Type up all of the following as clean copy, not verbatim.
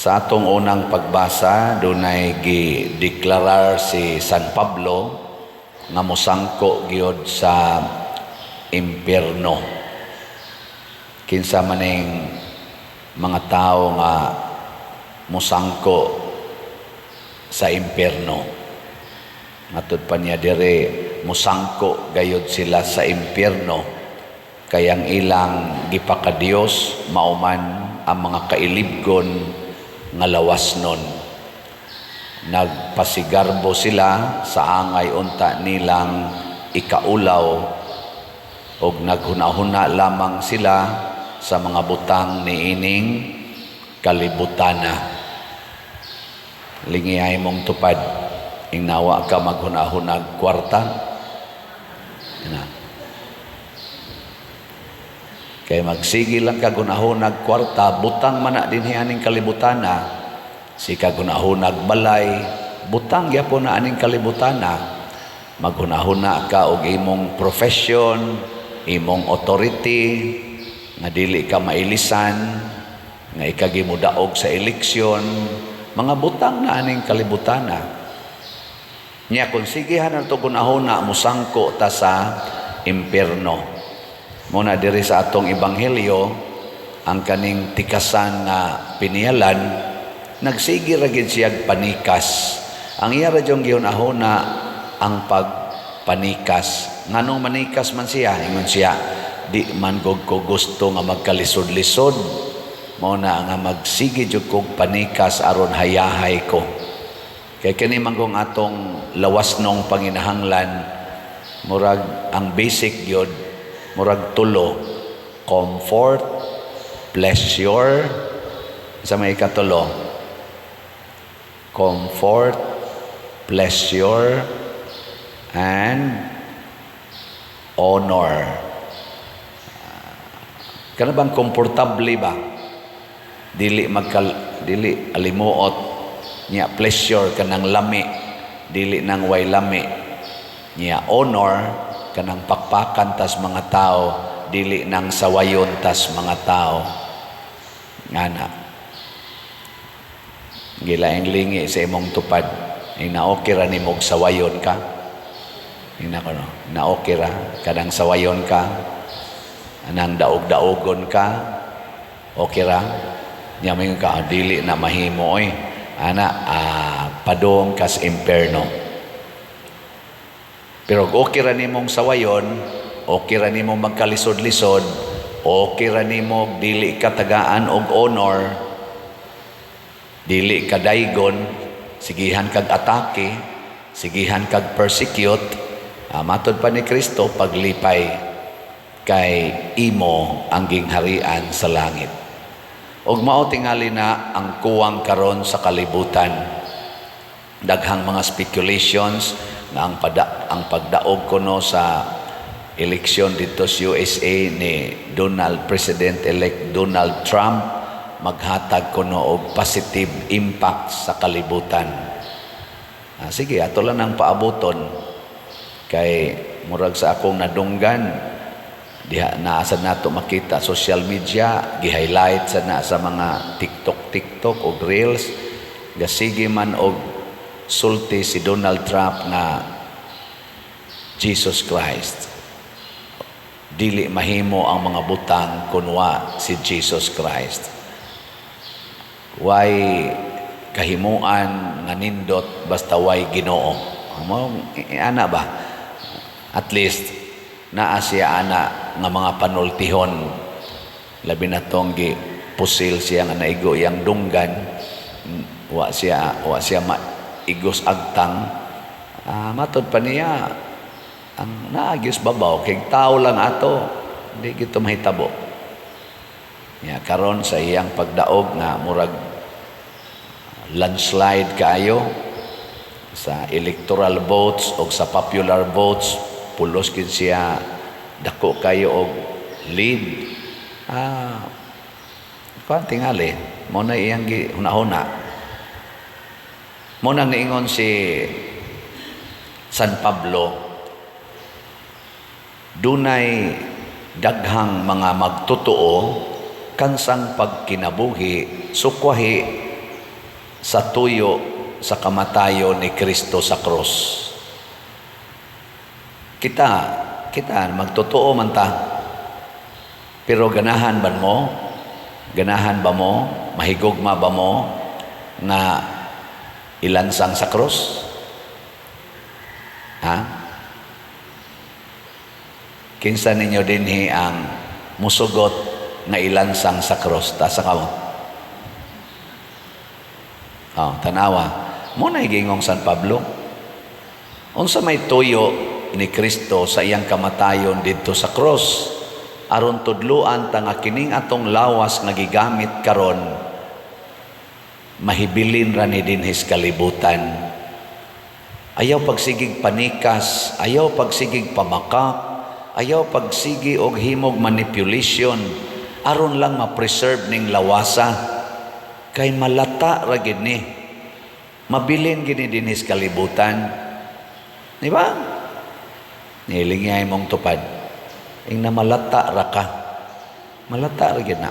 Sa atong unang pagbasa, dunay gideklarar si San Pablo nga mosangko gyud sa impierno. Kinsa maning mga tao nga mosangko sa impierno? Matud pa niya dire, mosangko gayud sila sa impierno kay ang ilang gipakadiyos mao man ang mga kailibgon nga lawasnon. Nagpasigarbo sila sa angay unta nilang ikaulaw og naghuna-huna lamang sila sa mga butang niining kalibutana. Lingiyay mong tupad, ingnawa ka maghuna-hunag kwarta. Ina. Kay magsige lang ka hunahunag kwarta, butang man na dinhi aning kalibutana. Sige kag hunahunag balay, butang gyapon na aning kalibutana. Maghunahuna ka og imong profession, imong authority, nga dili ka mailisan, nga ikaw gimudaog sa eleksyon, mga butang na aning kalibutana. Nya kung sigihan na to hunahuna, musangko ta sa impierno. Muna diri sa atong ebanghelyo, ang kaning tikasan nga piniyalan, nagsige ra gid siyag panikas. Ang iya ra jung gihunahuna ang pagpanikas. Nganong manikas man siya? Ingon siya, "Di man gog ko gusto nga magkalisod-lisod. Mao na nga magsige jud kog panikas aron hayahay ko." Kay kini man kung atong lawasnong panginahanglan, murag ang basic gyud, murag tulo: comfort, pleasure, sa may ikatulo, comfort, pleasure, and honor. Kana bang komportable ba? Dili magkal dili alimuot niya, pleasure kanang lami, dili nang way lami niya, honor kanang pakpakan tas mga tao, dili nang sawayon tas mga tao. Ngana gilaing lingi sa imong tupad, ina okay ra nimog sawayon ka? Ina ko no, na okay ra kanang sawayon ka, anang daog-daogon ka, okay ra? Nya moingon ka, "Ah, dili na mahimo oy." Ana, padong kas imperno. Pero okay ra nimong sawayon, okay ra nimong magkalisod-lisod, okay ra nimo dili ka tagaan og honor, dili ka daygon, sigihan kag atake, sigihan kag persecute, matod pa ni Kristo, paglipay kay imo ang gingharian sa langit. Ug mao tingali na ang kuwang karon sa kalibutan. Daghang mga speculations nga ang pagdaog kuno sa eleksyon dito sa USA ni Donald President-elect Donald Trump maghatag kuno og positive impact sa kalibutan. Ah, sige, ato lang ang paabuton kay murag sa akong nadunggan diha naa sa nato makita social media, gi-highlight sa na sa mga TikTok TikTok og Reels, gasige man og sulti si Donald Trump nga Jesus Christ, dili mahimo ang mga butang kun wa si Jesus Christ, way kahimuan nga nindot basta way Ginoo. Mo ana ba, at least naa siya ana nga mga panultihon, labi na tong gi pusil siya nga naigo iyang dunggan, wa siya maigos agtang. Matod pa niya ang naagis babaw kay tao lang ato, hindi gito mahitabo niya. Karon sa iyang pagdaog nga murag landslide kaayo sa electoral votes o sa popular votes, pulos gid siya dako kayo og lead. Kuan tingali mo na iyang gi hunahuna. Mo nang niingon si San Pablo, dunay daghang mga magtotoo kansang pagkinabuhi sukwahi. sa tuyo sa kamatayon ni Kristo sa krus. Kita, kita magtotoo man ta. Pero ganahan ba mo? Ganahan ba mo? Mahigugma ba mo nga ilansang sa krus? Ha? Kinsa ninyo dinhi ang musugot nga ilansang sa krus? Taas sa kamot. Oh, tanawa. Mao na giingong San Pablo. Unsa may tuyo ni Kristo sa iyang kamatayon didto sa cross? Aron tudluan ta nga kining atong lawas nga gigamit karon, mahibilin ra ni dinhi sa kalibutan. Ayaw pagsigig panikas, ayaw pagsigig pamakak, ayaw pagsigi og himog manipulation aron lang ma-preserve ning lawasa, kay malata ra gid ni. Mabilin gini dinhi sa kalibutan. Di ba? Nilingay mong tupad. Ing na malata ra ka. Malata ra gid na.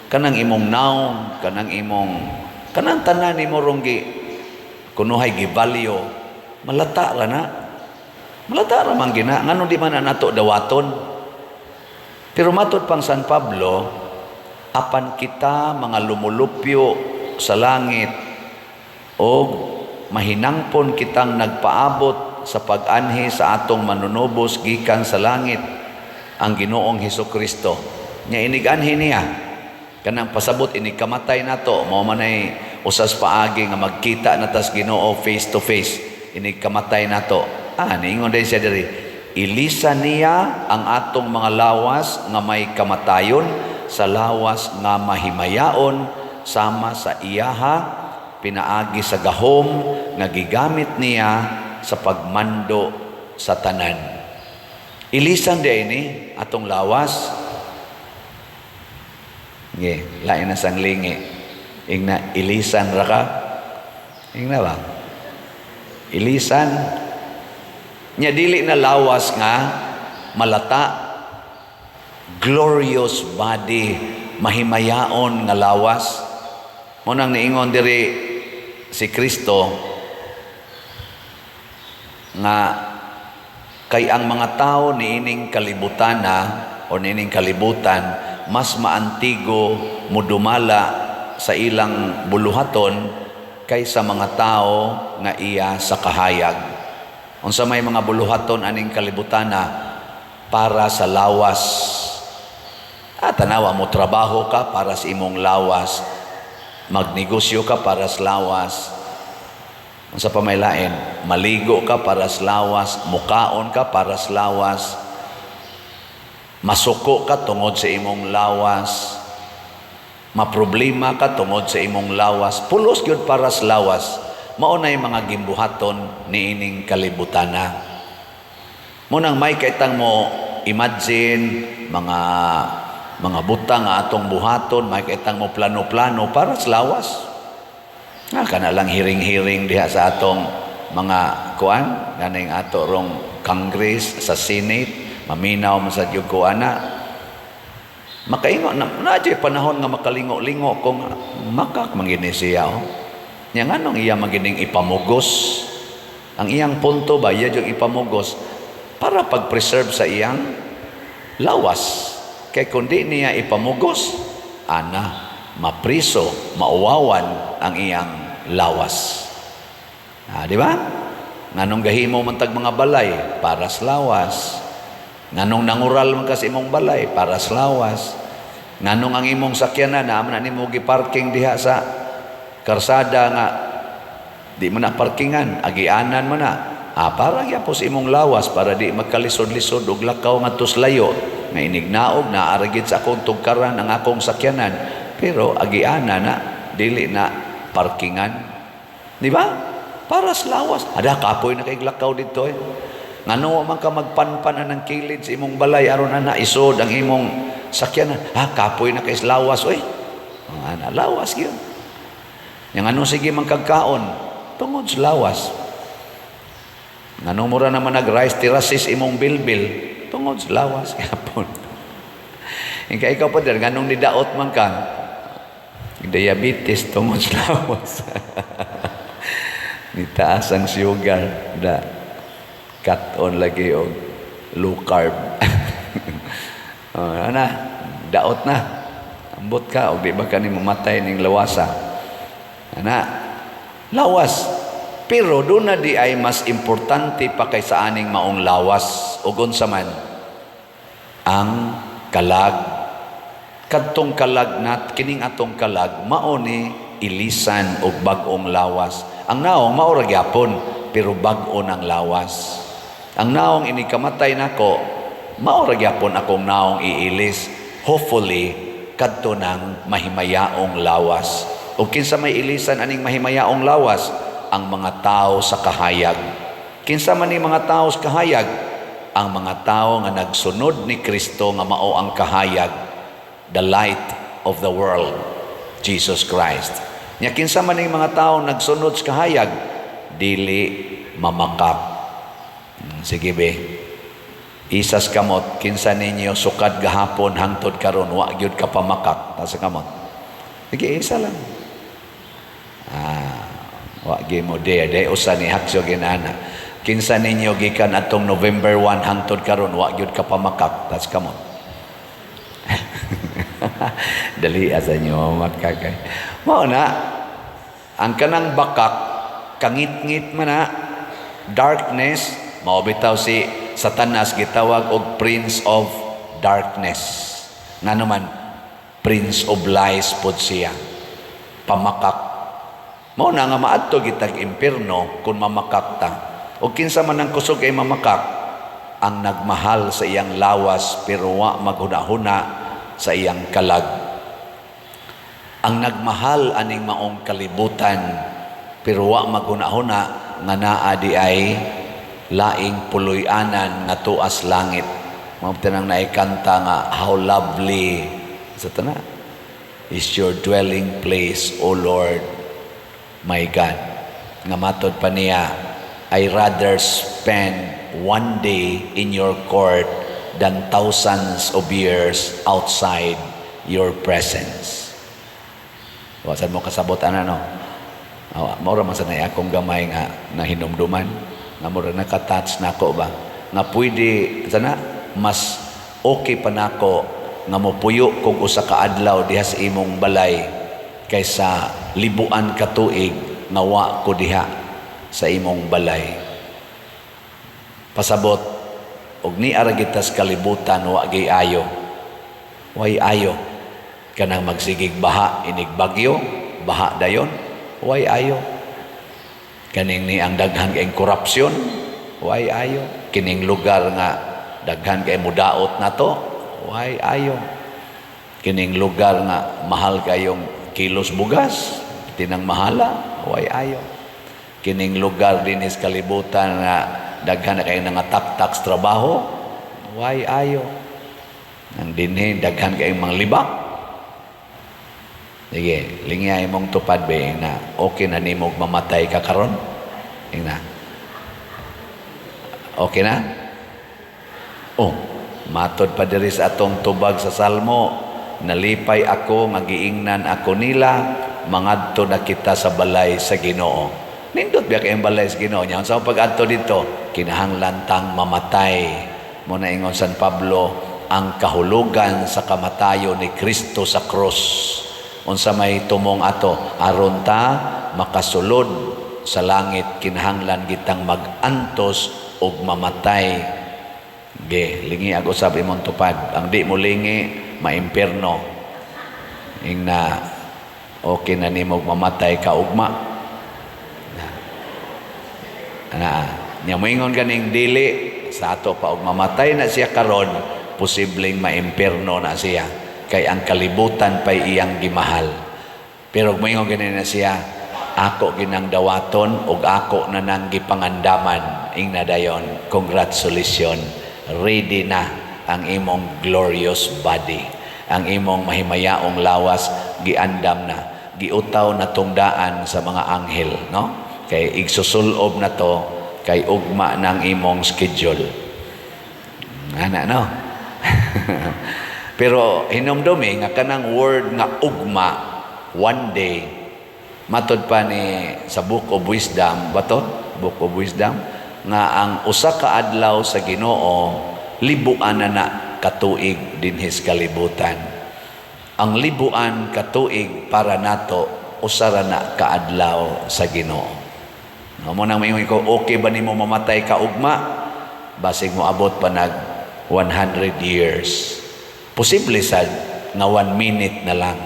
Kanang imong naong, kanang imong kanang tanan nimo rong gi kunuhay givalue, malata ra na. Malata ra man gina, ngano di man na nato dawaton? Pero matod pang San Pablo, apan kita mga lumulupyo sa langit o mahinangpon kitang nagpaabot sa pag-anhi sa atong manunubos gikan sa langit, ang Ginoong Hesus Kristo. Nya inig-anhi niya, kanang pasabot inig kamatay nato, mao man ay usas paagi nga magkita na tas Ginoo face to face inig kamatay nato. Ah, niingon din siya diri, ilisa niya ang atong mga lawas nga may kamatayon sa lawas nga mahimayaon sama sa iyaha, pinaagi sa gahom nga gigamit niya sa pagmando sa tanan. Ilisan di ini atong lawas. Nge, lain na sang lingi. Ingna, ilisan ra ka. Ingna ba? Ilisan. Nya dili na lawas nga malata, glorious body, mahimayaon nga lawas. Mao nang niingon diri si Kristo nga kay ang mga tao niining kalibutana o niining kalibutan mas maantigo mudumala sa ilang buluhaton kaysa mga tao nga iya sa kahayag. Unsa may mga buluhaton aning kalibutana? Para sa lawas. Ah, tanawa mo, trabaho ka para sa imong lawas. Magnegosyo ka para sa lawas. Unsa pa may lain? Maligo ka para sa lawas, mukaon ka para sa lawas. Masuko ka tungod sa imong lawas. Maproblema ka tungod sa imong lawas. Pulos gyud para sa lawas. Mao na mga gimbuhaton niining kalibutana. Mao nang may kaitang mo imagine mga butang nga atong buhaton, may kaitang mo plano-plano para sa lawas. Nga kana lang hearing-hearing diha sa atong mga kuan, ganing ato rong Congress, sa Senate, maminaw man sa jud ko ana. Makaingo na na panahon nga makalingo-lingo kung makak mangini siya, oh. Nya nganong iya magining ipamugos? Ang iyang punto ba, iya jud ipamugos para pag-preserve sa iyang lawas. Kay kung di niya ipamugos, ana, mapriso, mauwawan ang iyang lawas. Ah, di ba? Nganong gahimo man tag mga balay? Para sa lawas. Nganong nangural man ka sa imong balay? Para sa lawas. Nganong ang imong sakyanan naa man na nimo gi-parking diha sa karsada nga di mo na parkingan, agianan mo na. Ah, para gyapon sa imong lawas, para di magkalisod-lisod og lakaw ngadto sa layo. Nga inignaog naa ra gid sa akong tugkaran ang akong sakyanan, pero agianan na, dili na parkingan. Di ba? Para sa lawas. Ada kapoy na kay lakaw dito eh. Ngano man ka magpanpan anang kilid sa imong balay aron ana isod ang imong sakyanan? Ah, kapoy na kay sa lawas oy. Ang ana lawas gyud. Yang ano, sige man kagkaon tungod sa lawas. Ngano mura naman nag rice terraces imong bilbil? Tungod sa lawas gyapon. Ika ikaw pa din, nganong nidaot man ka? Diabetes tungod sa lawas. Nitaas ang sugar da. Cut-on lagi og low carb. Oh, ana, daot na. Ambot ka og di ba ka ni mamatay ning lawasa. Ana, lawas. Pero duna diay mas importante pa kaysa aning maong lawas, ug unsa man? Ang kalag. Kadtong kalag nat kining atong kalag mao ni ilisan og bag-ong lawas. Ang naong mao ra gyapon, pero bag-o ng lawas. Ang naong ini kamatay nako, mao ra gyapon akong naong iilis. Hopefully kadto ng mahimayaong lawas. Ug kinsa may ilisan aning mahimayaong lawas? Ang mga tao sa kahayag. Kinsa man ni mga tao sa kahayag? Ang mga tao nga nagsunod ni Kristo nga mao ang kahayag, the light of the world, Jesus Christ. Nya kinsa man ning mga tao nagsunod sa kahayag? Dili mamakak. Sige be. Isas kamot, kinsa ninyo sukad gahapon hangtod karon wa gyud ka pamakak? Taas kamot. Sige, isa lang. Ah, wa gyud mo dare, dai usa ni haksyo ginana. Kinsa ninyo gikan atong November 1 hangtod karon wa gyud ka pamakak? Taas kamot. Dali asa nyo makakay. Mao na ang kanang bakak, kangit-ngit man na, darkness. Mao bitaw si Satanas gitawag og prince of darkness. Ngano man? Prince of lies pod siya. Pamakak. Mao na nga maadto gitag impierno kung mamakak ta. O kinsa man ang kusog ay mamakak? Ang nagmahal sa iyang lawas pero wa maghuna-huna sa iyang kalag. Ang nagmahal aning maong kalibutan pero wa maghuna-huna nga naa diay laing puloy-anan nga tuas langit. Mao nang naikanta nga "How lovely" sa tana is your dwelling place, O Lord my God. Nga matod pa niya, "I rather spend one day in your court than thousands of years outside your presence." Wa sad mo kasabot ana, no? Awa, mao ra man sa nay akong gamay nga nahinumduman nga mura naka-touch nako ba nga pwede sana mas okay pa nako nga mopuyo kog usa ka adlaw diha sa imong balay kaysa libuan ka tuig nga wa ko diha sa imong balay. Pasabot og ni ara kita sa kalibutan, wa gyud ayo. Way ayo kanang magsigig baha, inig bagyo, baha dayon, way ayo. Kaning ni ang daghan kay korupsyon, way ayo. Kining lugar nga daghan kay mudaot nato, way ayo. Kining lugar nga mahal kayong kilos bugas, tinang mahala, way ayo. Kining lugar dinis kalibutan nga daghan na kayo nangataktak sa trabaho, way ayo. Ang dinhi daghan kayong mga libak. Sige, lingya imong tupad be na okay na nimo mamatay ka karon. Ingna. Okay na? Oh, matod pa diri sa atong tubag sa Salmo, "Nalipay ako nga giingnan ako nila, mangadto na kita sa balay sa Ginoo." Nindot biya kayong balay sa Ginoo niya. Sa pag-adto dito, kinahanglan tang mamatay. Mao na ingon San Pablo, ang kahulugan sa kamatayon ni Kristo sa krus. Unsa may tumong ato? Aron ta makasulod sa langit, kinahanglan gitang mag-antos og mamatay. Ge, lingi ako usab imong tupad. Ang di mo lingi, maimpierno. Ingna, okay na nimo mamatay ka ugma. Na. Na, nya moingon ganing dili sa ato pa og mamatay na siya karon, posibleng maimpierno na siya kay ang kalibutan pay iyang gimahal. Pero moingon gani na siya, "Ako ginang dawaton ug ako na nang gipangandaman," ingna dayon, congratulations, ready na ang imong glorious body. Ang imong mahimayaong lawas giandam na, giutaw na tungdaan sa mga anghel, no? Kay igsusulob na to kay ugma ng imong schedule. Ana, no? Pero hinumdumi nga kanang word nga ugma, One day, matod pa ni sa Book of Wisdom ba to? Book of Wisdom nga ang usa ka adlaw sa Ginoo, libuan na na katuig dinhis kalibutan. Ang libuan katuig para nato, usa ra na kaadlaw sa Ginoo. No mo nang maingon ko, okay ba nimo mamatay ka ugma? Basig mo abot pa nag 100 years. Posible sad nga 1 minute na lang.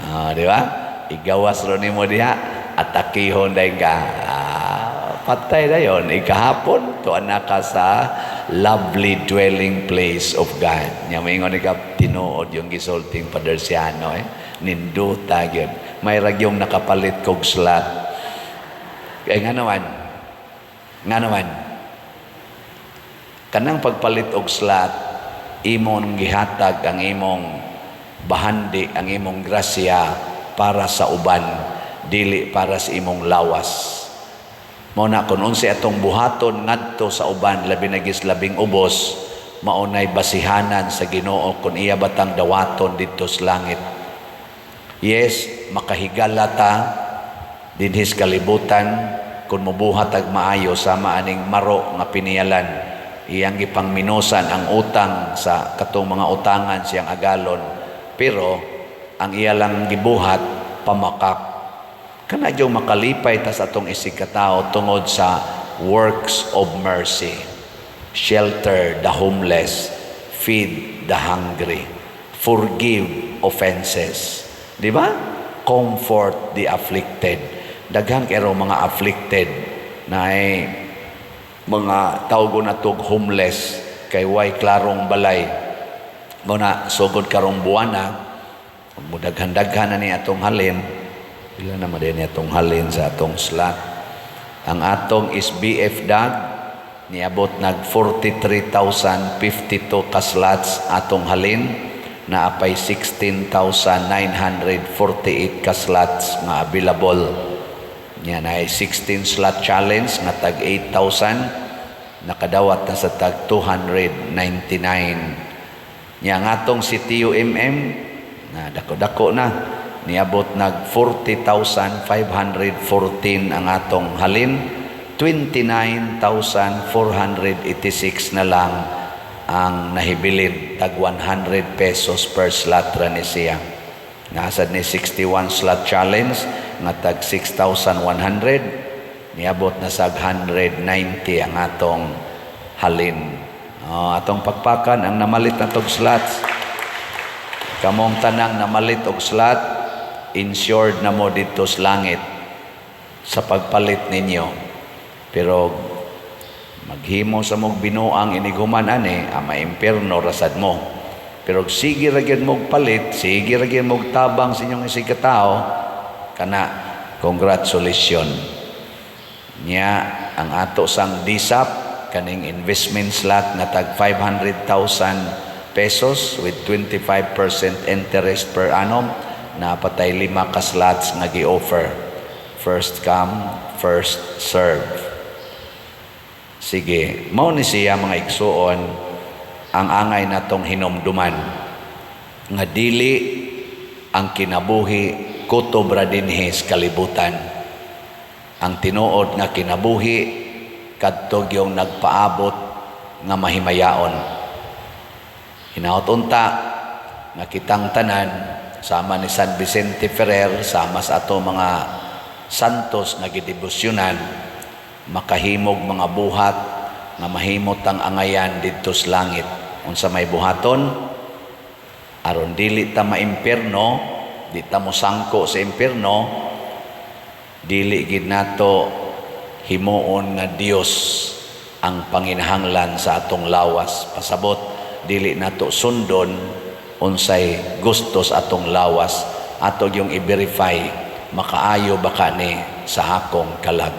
Ah, di ba? Igawas ro nimo diha, atakihon dayon ka. Ah, patay dayon ikahapon tuan na ka sa lovely dwelling place of God. Nya maingon ka, "Tinuod yung gisulting Father Siano eh. Ninduta gyud." May ragyong nakapalit kog slot. Kay nga naman, nga naman, kanang pagpalit og slot, imong gihatag ang imong bahandi, ang imong grasya para sa uban, dili para sa imong lawas. Mao na kung unsay atong buhaton ngadto sa uban, labi na gis labing ubos, maunay basihanan sa Ginoo kung iya batang dawaton didto sa langit. Yes, makahigala ta dinhis kalibutan kung mubuhat ag maayo, sama aning maro nga piniyalan, iyang gipangminusan ang utang sa katong mga utangan siyang agalon, pero ang iya lang gibuhat, pamakak. Kana yung makalipay ta sa atong isig katao tungod sa works of mercy: shelter the homeless, feed the hungry, forgive offenses, di ba? Comfort the afflicted. Daghan kay mga afflicted na ay mga tawgo na tog homeless kay way klarong balay. Mo na sugod karong buwana, mudaghan-daghan na ni atong halin. Pila na man ni atong halin sa atong slot? Ang atong SBF DAG, niabot nag 43,052 ka slots atong halin, naapay 16,948 ka slots nga available. Nya na 16 slot challenge nga tag 8,000, nakadawat na sa tag 299. Nya ang atong si TUMM na dako-dako na, niabot nag 40,514 ang atong halin, 29,486 na lang ang nahibilin. Tag 100 pesos per slot ra ni siya. Nasad ni 61 slot challenge nga tag 6,100, niabot na sa 190 ang atong halin. Oh, atong pakpakan ang namalit na tog slots. Kamong tanang namalit og slot, insured na mo dito sa langit sa pagpalit ninyo. Pero maghimo sa mong binuang inighuman ani, ama impierno rasad mo. Pero sige ra gyud mog palit, sige ra gyud mog tabang sa inyong isig katao, kana congratulations. Nya ang ato sang DSAP, kaning investment slot nga tag 500,000 pesos with 25% interest per annum, napatay lima ka slots nga gi-offer. First come, first serve. Sige, mao ni siya, mga igsuon, ang angay natong hinumduman nga dili ang kinabuhi kutob ra dinhi sa kalibutan. Ang tinuod nga kinabuhi, kadto yung nagpaabot nga mahimayaon. Hinaot unta nga kitang tanan, sama ni San Vicente Ferrer, sama sa ato mga santos nga gidebosyonan, makahimog mga buhat nga mahimot ang angayan didto sa langit. Unsa may buhaton aron dili ta maimpierno, di ta mosangko sa impierno? Dili gid nato himuon nga Dios ang panginahanglan sa atong lawas. Pasabot, dili nato sundon unsay gusto sa atong lawas. Ato yung i-verify, makaayo ba kani sa akong kalag?